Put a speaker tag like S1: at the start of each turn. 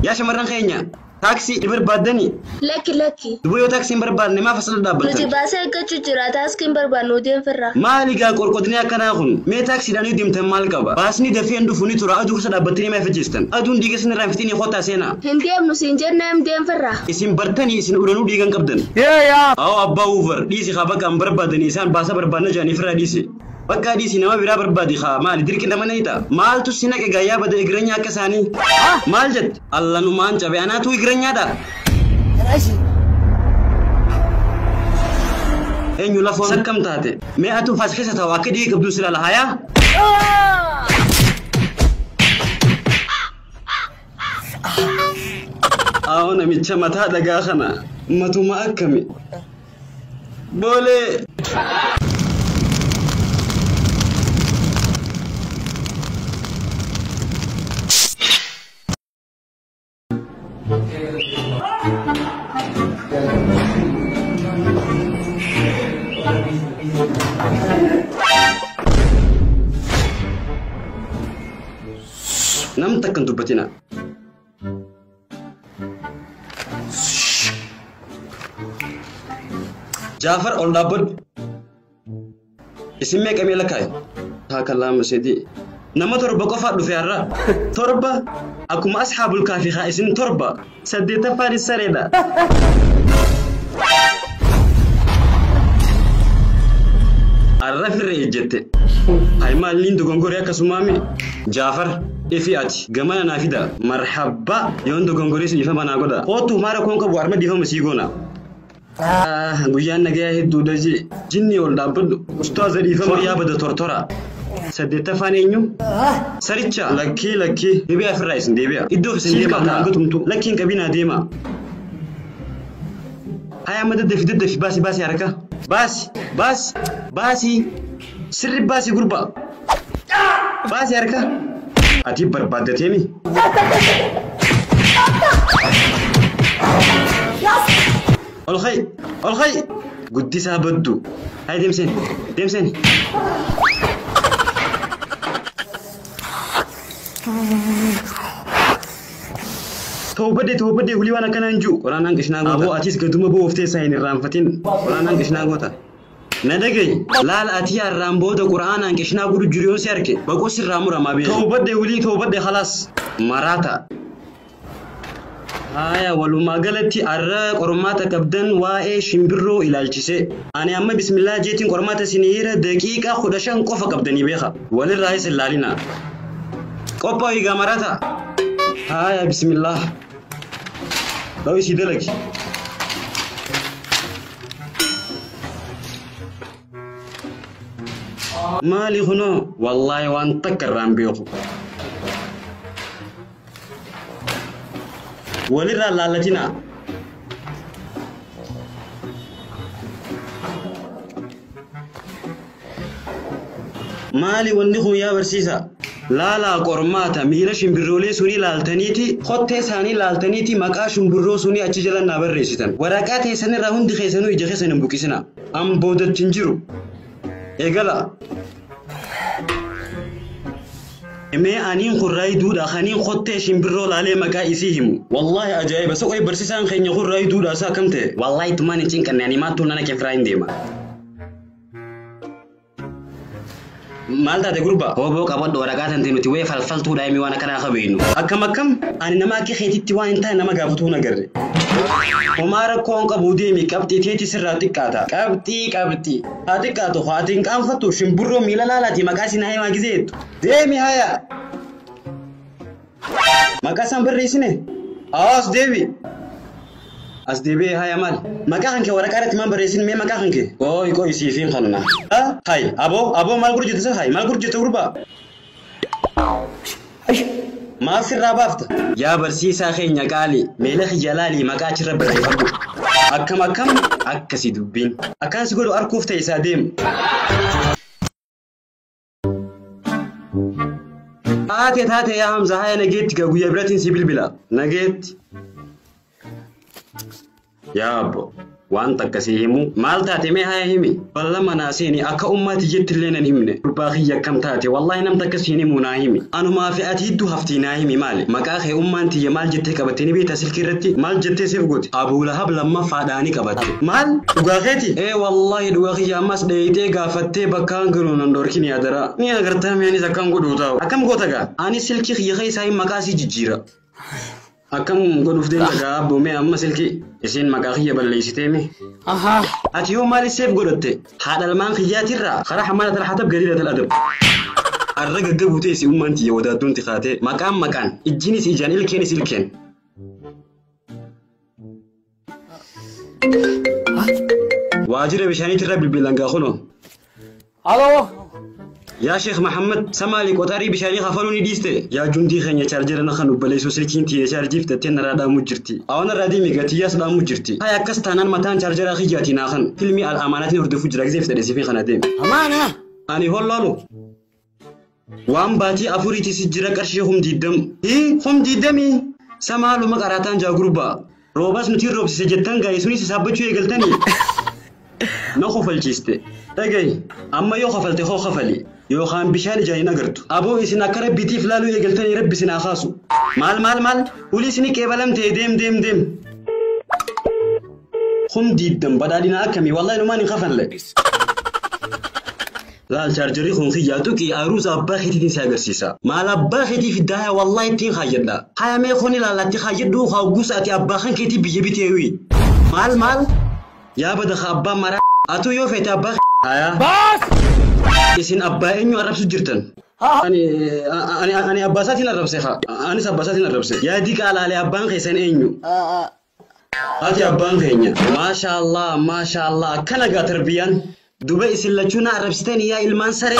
S1: Yaa shamarran keenya taaksii ni barbaaddanii?
S2: Lakki lakki.
S1: Duba yoo taaksii hin barbaadne maaf asirra
S2: Nuti
S1: dhaabbattan?
S2: baasee eeggachuu jira. Taaksii hin barbaannu deemfirra.
S1: Maali gaa qorqodni akkanaa kun? Mee taaksiidhaan yoo deemtan maal qaba? Baasni dafee hin dhufu ni tura aduu keessa dhaabbattanii maaf ejjeestan? Aduun dhiiga isin irraa hin fixinii kottaa seenaa.
S2: Hin deemnu siin jennee hin deemfirra.
S1: Isin bartanii isin ulanuu dhiigan qabdan. Awoo abbaa Uber dhiisi haa bakka hin barbaadanii isaan baasa barbaadna jedhanii ofirraa dhiisi. Bakka dhiisi nama biraa barbaadi haa maali dirqi nama na hita. Maaltu si naqe gaayyaa bada igiranya akka isaanii? Maal jette? Allanumaan cabe anaatu igiranyaadha. Eenyu lafoon akkam taate? Mee atu faas keessa taa'u akka dhiiga qabdu si ilaala hayaa? Awoo namicha mataa dhagaa kana matuma akkami? Boolee. Nam takka hin dubbatina. Jaafar ol dhaabbadhu. Isin meeqa mee lakkaa'i? Takka lama sadii. Nama torba qofaa dhufe har'a. Torba akkuma ashaabul kaafii haa isin torba. Saddeettaffaan sareedha. Har'a firree ejjette. Hay maalliin dogongoree akkasumaami? Jaafar ifi ati gamana naa fida. Marhabbaa yoon dogongoree si dhiifama naa godha. Kootu maara koon qabu harma dhiifama sii goona. Guyyaan nagayaa hedduudha jee. Jinni ol dhaabbadhu. Ustaaza dhiifama yaa bada tortora. Saddeettaffaan eenyu? Saricha. Lakkii lakkii. Deebi'aa ofirraa isin deebi'a. Iddoo isin deemaa naan gatumtu. Lakkiin qabinaa deema. Haya amma daddafi daddafi baasi baasi harka. Baasi baasi baasi. Sirri baasi gurbaa. Baasi harka. Ati barbaaddateemi. Ol khayi ol khayi. Guddisaa baddu. Haya deemseen deemseen. Toobadde toobadde hulii waan akkanaa hin jiru. Quraanaan qishnaa goota. Aboo atis gaduma booftee isaa hin irraanfatin. Quraanaan qishnaa goota. Na dhagayi. Laal ati har'aan booda quraanaan qishnaa godhu jiru yoon si arge baqoo sirraa muramaa beeku. Toobadde hulii toobadde khalaas. Maraata. Haya walumaa galatti har'a qormaata qabdan waa'ee shimbirroo ilaalchise. Ani amma bismillaa jeetiin qormaata isinii hira daqiiqaa 15 qofa qabdanii beeka. Walirraa isin laalina. Qophaa'i gaa maraata. Haya bismillah. Dhawi sii dalagi. Maali kunoo? Wallaahi waan takka irraa hin beeku. Walirraa laallatina. Maali wanni kun yaa barsiisa? Laalaa qormaata miila shimbirroolee sunii laaltaniiti kottee isaanii laaltaniiti maqaa shimbirroo sunii achi jala naa barreessitan. Waraqaa teessanirraa hundi keessanuu ija keessan hin buqqisina. An boodatti hin jiru. Eegala. Mee aniin kun raayiduudha kaniin kottee shimbirroo laalee maqaa isii himu. Wallaahi ajaa'iba soqoy barsiisaan keenya kun raayiduudha isaa akkam ta'e? Wallaahi tumaan hin cinqanne ani maattuu nana kefiraa hin deema. Maal taate gurbaa? Hooboo qabadhu waraqaa tante nuti wayii falfaltuudha himi waan akkanaa qabeenu. Akkam akkam ani nama akka keetitti waan hin taane nama gaafatuu hin agarre. Homaa rakkoo hin qabu deemi qabxii teeti sirraa xiqqaata. Qabxii qabxii. Haa xiqqaatu haa ati hin qaanfattu shimbirroo miila laalaati maqaa isin haa himaa gisee jettu. Deemi haya. Maqaa isaan barreessine? Haa as deebi. As deebi'ee haya maal? Maqaa kan kee waraqaa irratti maal barreessin mee maqaa kan kee? Qooyi qooyi siifiin kanna. Hay aboo aboo maal godhu jirta hay maal godhu jirta gurbaa? Maal sirraa baafta? Yaa barsiisaa keenya qaali meela kiyya laalii maqaa achirra barreeffadhu. Akkam akkam akkasi dubbiin. Akkaan si godhu arkuuf ta'e isaa deemu. Taate taate yaa Hamza haya nageetti gaa guyyaa biraatiin si bilbila. Nageetti. Yaa abbo. Waan takka si himu maal taate mee haya himi. Balla manaa seeni akka ummaati jettillee nan himne. Gurbaa kiyya akkam taate wallaahi nam takka siin himu naa himi. Anumaa fi ati hedduu haftii naa himi maali. Maqaa kee ummaan tiyya maal jettee qabatte ni beektaa silkii irratti maal jettee siif goote. Abuu Lahab lammaffaadhaani qabatte. Maal dhugaa keeti? Ee wallaahi dhugaa kiyya ammas dheeyitee gaafattee bakka hangaru nan dhorkin yaadara. Ni agartaa mi'aanis akkam godhuu taa'u. Akkam goota gaa? Ani silkii kiyya keessaa maqaa sii jijjiira. Akkam godhuuf deemta gaa abboo mee amma silkii isiin maqaa kiyya balleessitee mi? Ati yoo maaliif seef godhatte? Haadha ilmaan kiyyaatirraa karaa hamaala hatab galiila adab. Arra gaggabuu teessi ummaan tiyya wadaadduun tikaatee maqaan maqaan ijjinis ijaan ilkeenis ilkeen. Waajjira bishaaniitirra bilbilan gaa kunoo.
S3: Aloo.
S1: Yaa Sheekh Mahammad samaali qoxarii bishaanii kafaluu ni dhiiste. Yaa jundii keenya chaarjera na kan obboleessuu silkiin tiyya chaarjiif tattee narraa dhaamu jirti. Awwan irraa deemi gatiyyaas dhaamu jirti. Hayi akkas taanaan mataan chaarjeraa kiyyaatii naa kan filmii al-amaanaatiin hordofuu jira gizeef fedhe siifin kana deemi.
S3: Amaana.
S1: Ani hollaalu. Waan baatii afuriitii si jira qarshii 20,000. Hii 20,000. Samaaluma qaraataan jaa gurbaa. Roobaas nuti roobsise jettan gaa'e sunis saabbachuu eegaltanii. Na kofalchiiste. Dhagahi amma yoo kafalte hoo kafali yookaan bishaan ijaan hin agartu. Aboo isin akka rabbitiif laaluu eegaltanii rabbi isin haa kaasu. Maal maal maal ulii isin qeebalamtee deem deem deem. 20,000 badhaadhina akkamii wallaahi numaan hin kafalle. Laal chaarjarii kun kiyyaa tuqii aruusa abbaa keetiitiin si agarsiisa. Maal abbaa keetii fiddaa haya wallaahi ittiin kaayyadha. Haya mee kun ilaallatti kaayyadhu hawgusa ati abbaa kan keetii biyya biteewi. Maal maal yaa bada abbaa maraa atuu yoo feete abbaa haya.
S3: Baas.
S1: Isin abbaa eenyu arrabsu jirtan? Ani abbaa isaatiin arrabse haa. Anis abbaa isaatiin arrabse. Yaa diqaa laalee abbaan keessan eenyu? Ati abbaan keenya. Maasha Allah maasha Allah akkana gaa tarbiyaan. Duba isin lachuu na arrabsitanii yaa ilmaan saree.